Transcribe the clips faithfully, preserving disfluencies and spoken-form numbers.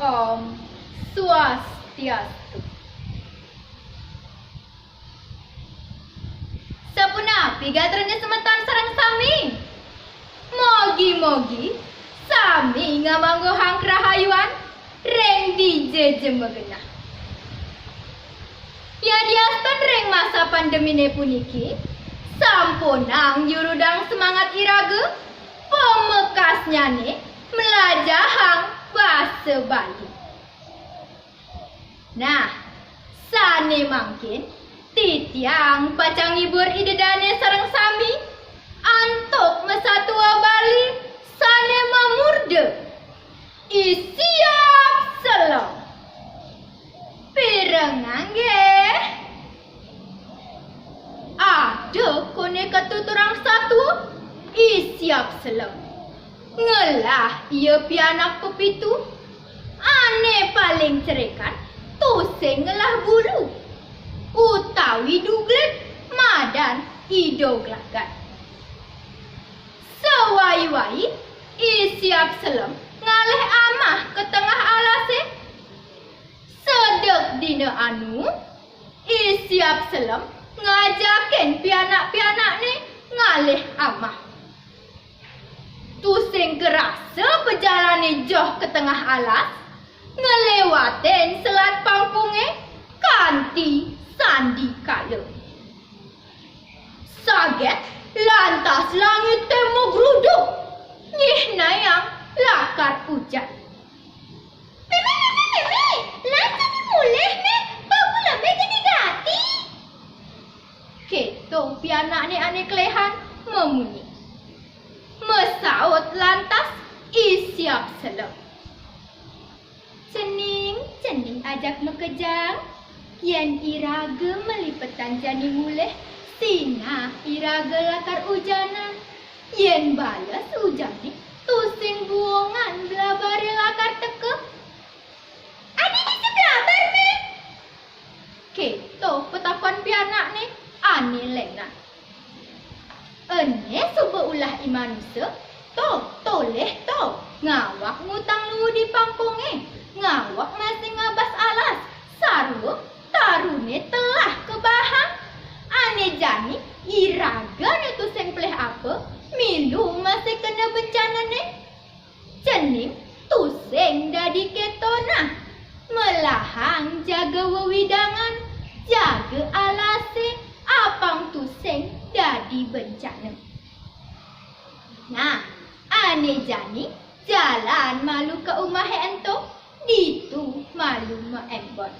Om Swastiastu. Sapunapi gatrané semeton sareng sami? Mogi-mogi sami ngamangguhang karahayuan ring dija ja magenah. Yadiastun ring masa pandeminé puniki, sampunang nyurudang semangat iraga, pamekasnyané mlajahang basa Bali. Nah, sané mangkin titiang pacang ngibur ida dané sareng sami antuk masatua Bali sané mamurda I Siap Selem. Pirengang nggih? Ada koné katuturang satua, I Siap Selem. Ngelah ia pianak pepitu, ané paling cerikan tusing ngelah bulu, utawi duglit madan I Doglagan. Sawai-wai I Siap Selem ngalih amah ka tengah alasé. Sedek dina anu, I Siap Selem ngajakin pianak-pianakné ngalih amah. Tusing karasa pajalané joh ka tengah alas, nglewatin selat pangkungé kanti sandikala. Saget lantas langité magruduk, nyihnayang lakar ujan. "Mémé, mémé, mémé, lan jani mulih, Mé, pakulemé gedé gati." Kéto pianakné ané kelihan mamunyi. Masaut lantas I Siap Selem. "Cening, cening ajak makejang, yén iraga malipetan jani mulih, sinah iraga lakar ujanan. Yén bales ujané, tusing buungan blabaré lakar teka." "Adi ngisi blabar, Mé?" Kéto patakon pianakné ané lénan. "Ené suba ulah i manusa, to, tolih to, ngawak ngutang luu di pangkungé, ngawak masih ngabas alas, sarwa taruné telah kabahang. Ané jani iraga né tusing pelih apa, milu masih kena bencanané. Cening tusing dadi kéto nah, melahang jaga wewidangan, jaga alasé, apang tusing dadi bencana. Nah, ané jani jalan malu ka umahé ento, ditu malu maembon."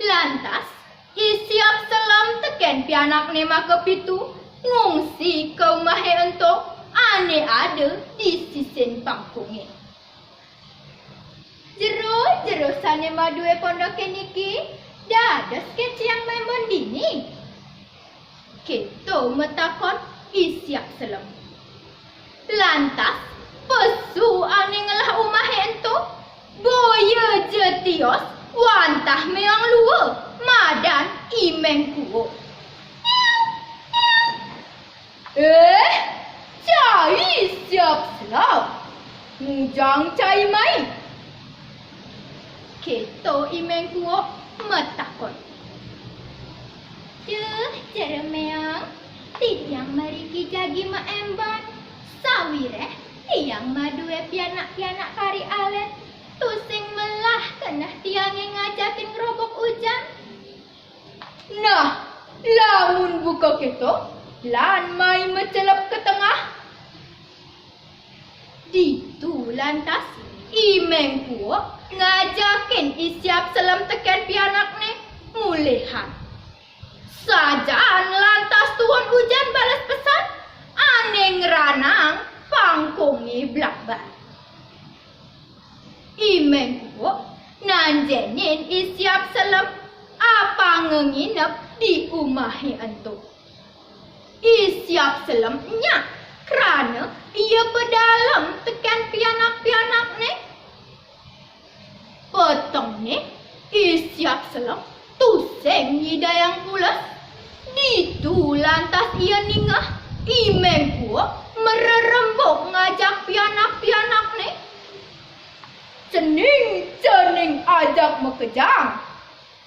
Lantas, I Siap Selem tekén pianakné makapitu ngungsi ka umahé ento ané ada di sisin pangkungé. "Jero, jero sané madué pondoké niki, dados ké tiang maembon dini?" Kéto matakon I Siap Selem. Lantas, pesu ané ngelah umahé ento, boya ja tios wantah méong lua, madan I Méng Kuuk. "Eh, cai Siap Selem, ngujang cai mai?" Kéto I Méng Kuuk matakon. "Duh, jero méong, titiang mriki jagi maembon, sawiréh tiang madué pianak-pianak kari alit, tusing melah keneh tiangé ngajakin ngrobok ujan." "Nah, lamun buka kéto, lan mai macelep ka tengah." Ditu lantas I Méng Kuuk ngajakin I Siap Selem tekén pianakné mulihan. Sajan lantas tuun ujan bales pesan, ané ngranang pangkungé blabar. I Méng Kuuk nanjénin I Siap Selem apanga nginep di umahé ento. I Siap Selem nyak, krana ia pedalem tekén pianak-pianakné. Petengné, I Siap Selem tusing nyidayang pules. Ditu lantas ia ningeh I Méng Kuuk marerembug ngajak pianak-pianakné. Cening-cening ajak makejang.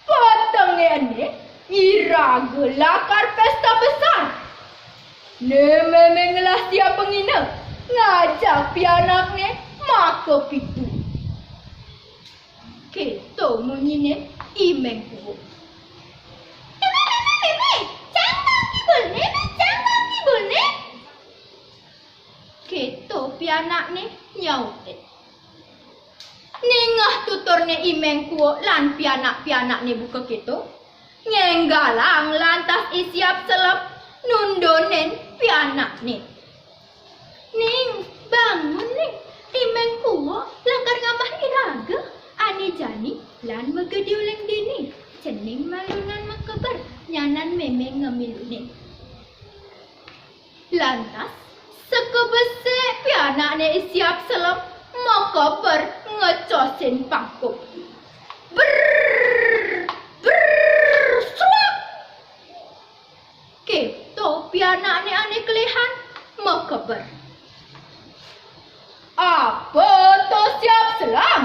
Petenge ene, iraga lakar pesta besar. Ne meme ngelah siap pengine, ngajak pianakne maka pitu. Keto munyine I Meng Kuok. "Meme, meme, meme, cangkang kibulne, me cangkang kibulne." Keto pianakne nyaute. Ningeh tuturne I Meng Kuok lan pianak-pianakne buka keto, ngenggalang lantas I Siap Selem nundunin pianakne. "Ning, bangun, Ning. I Meng Kuok lakar ngamah iraga ane jani lan magedi uling dini. Cening malunan makeber, nyanan meme ngemilunin." Lantas, sakabesik pianakne I Siap Selem makeber ngecosin pangkung. Brrr, brrr, sruak. Keto pianakne ane kelihan makeber. "Apa to, Siap Selem?"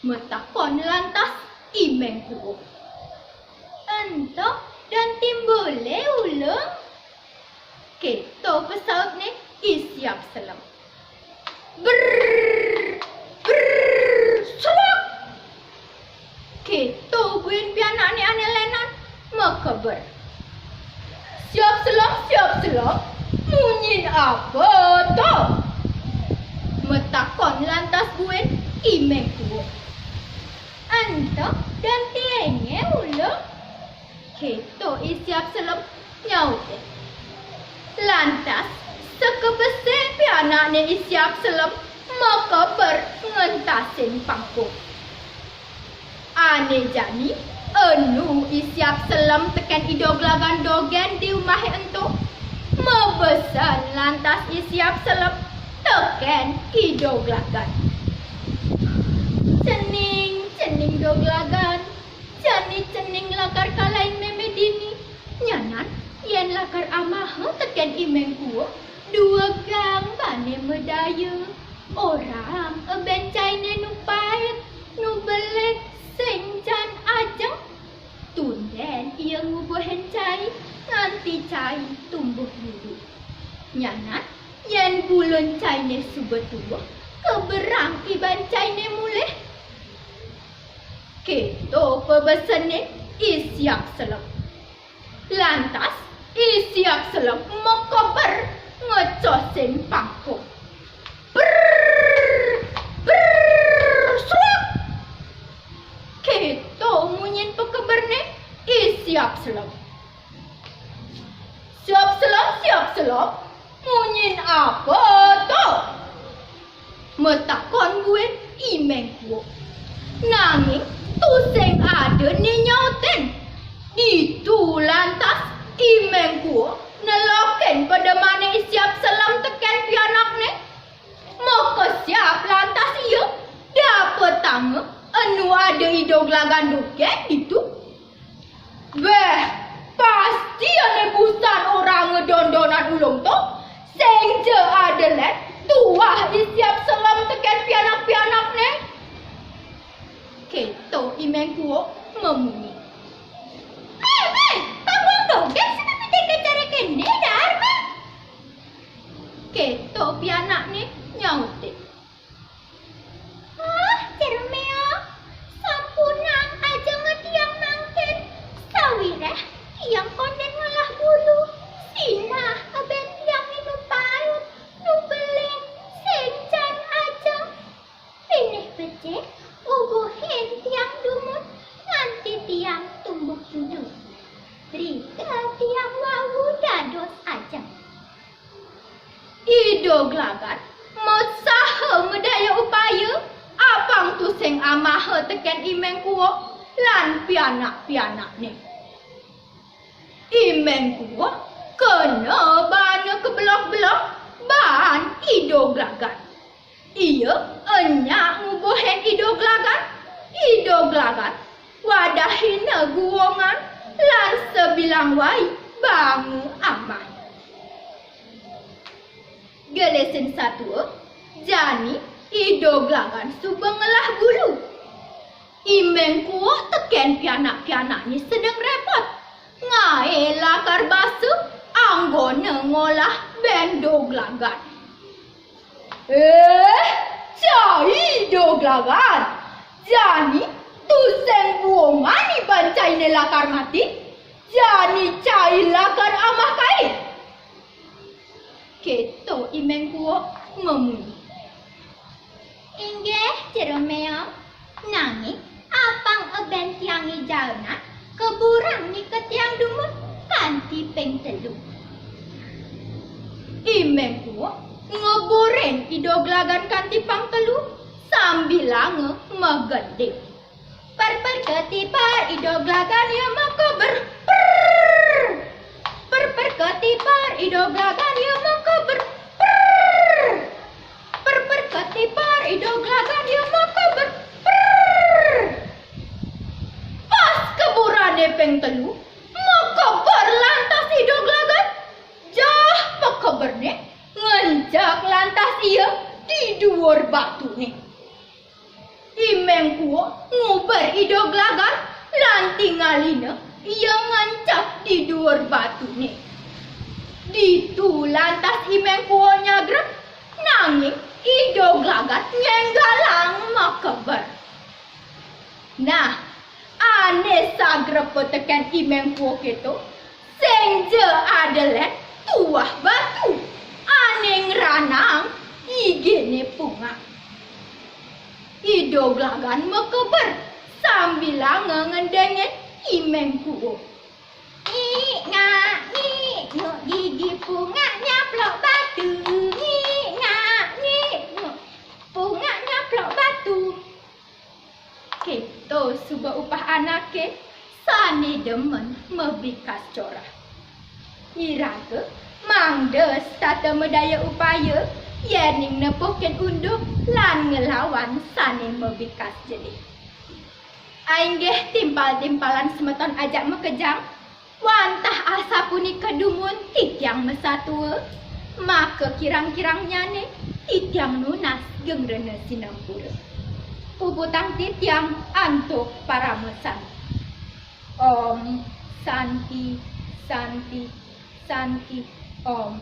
matakon lantas I Meng Kuok. "Ento don timbule ulung," keto pasautne I Siap Selem. Brrr, brrr, sruak. Keto buin pianakne ane lenan makeber. "Siap Selem, Siap Selem, munyin apa to?" matakon lantas buin I Meng Kuok. "Ento don tienge ulung," keto I Siap Selem nyaute. Lantas, sakabesik pianakne I Siap Selem makeber ngentasin pangkung. Ane jani, enu I Siap Selem teken I Doglagan dogen di umahe ento, mabesen lantas I Siap Selem teken I Doglagan. "Cening, cening Doglagan, jani cening lakar kalahin meme dini. Nyanan, yen lakar amaha teken I Meng Kuok, duegang bane madaya. Orang eben caine nu pait, nu belik, sing jan ajeng. Tunden ia ngubuhin cai, nganti cai tumbuh bulu. Nyanan, yen bulun caine suba tuuh, keberang iban caine mulih." Keto pabesene I Siap Selem. Lantas, I Siap Selem makeber ngecosin pangkung. Brrr, brrr, sruak. Keto munyin pakeberne I Siap Selem. "Siap Selem, Siap Selem, munyin apa to?" matakon buin I Meng Kuok. Nanging tusing ada ne nyautin. Ditu lantas I Meng Kuok nelokin pedemane I Siap Selem teken pianakne. Makesiab lantas ia dapetanga enu ada I Doglagan dogen ditu. "Beh, pasti ane busan orang ngedondonan ulung to, sing ja ada len tuah I Siap Selem teken pianak-pianakne." Keto I Meng Kuok mamunyi. "Hei, hei, panggung dogen sing mapitih ka cara kene, Dar, Bang?" Keto pianakne nyautin. "Ah, Cermeo, sampunang ajeng tiang mangkin, sawiréh tiang kondén ngelah bulu, sinah eben tiang nu pait, nu belik, sing jan ajeng. Pinih becik, ubuhin tiang dumun, nganti tiang tumbuh bulu. Drika tiang wau dados ajeng." I Doglagan masaha madaya upaya, apang tusing amaha teken I Meng Kuok lan pianak-pianakne. I Meng Kuok kena baana kabelog-belog baan I Doglagan. Ia enyak ngubuhin I Doglagan. I Doglagan wadahina guungan lan sabilang wai banga amah. Gelisin satua, jani I Doglagan suba ngelah bulu. I Mengkuo tekén pianak-pianakne sedeng repot. Ngaé lakar basa, anggona ngolah bén Doglagan. "Eh, cai Doglagan. Jani tusing buungan iban cainé lakar mati. Jani cai lakar amah kaé." Kéto I Mengkuo mamunyi. "Inggih, Jero Méong. Nanging apang ebén tiangé jaenan, keburang niketiang dumun kanti ping telu." I Mengkuo ngeburin I Doglagan kanti pang telu, sambilanga magending. "Per per ketibar I Doglagan ia makeber. Per. Per per ketibar I Doglagan ia makeber. Per. Per per ketibar I Doglagan ia makeber. Per." Pas keburané ping telu, makeber lantas I Doglagan. Jah pakeberné, ngencak lantas ia di duur batuné. I Mengkuo nguber I Doglagan lan tingalina ia ngencak di duur batuné. Ditu lantas I Mengkuo nyagrep, nanging I Doglagan ngénggalang makeber. Nah, ané sagrepa tekén I Mengkuo kéto, sing ja ada lén tuah batu, ané ngranaang iginé pungak. I Doglagan makeber, sambilanga ngendengin I Mengkuo. Nyik ngak, nyik nyuk, gigi pungak nyaplok batu. Nyik ngak, nyik nyuk, pungak nyaplok batu. Kéto suba upah anaké sané demen mabikas corah. Iraga mangda setata madaya upaya yéning nepukin unduk lan nglawan sané mabikas jelé. Ainggih timpal-timpalan semeton ajak makejang, wantah asapunika dumun titiang masatua, maka kirang-kirangnyané titiang nunas geng rena sinampura. Puputang titiang antuk parama santi. Om Santi, Santi, Santi, Om.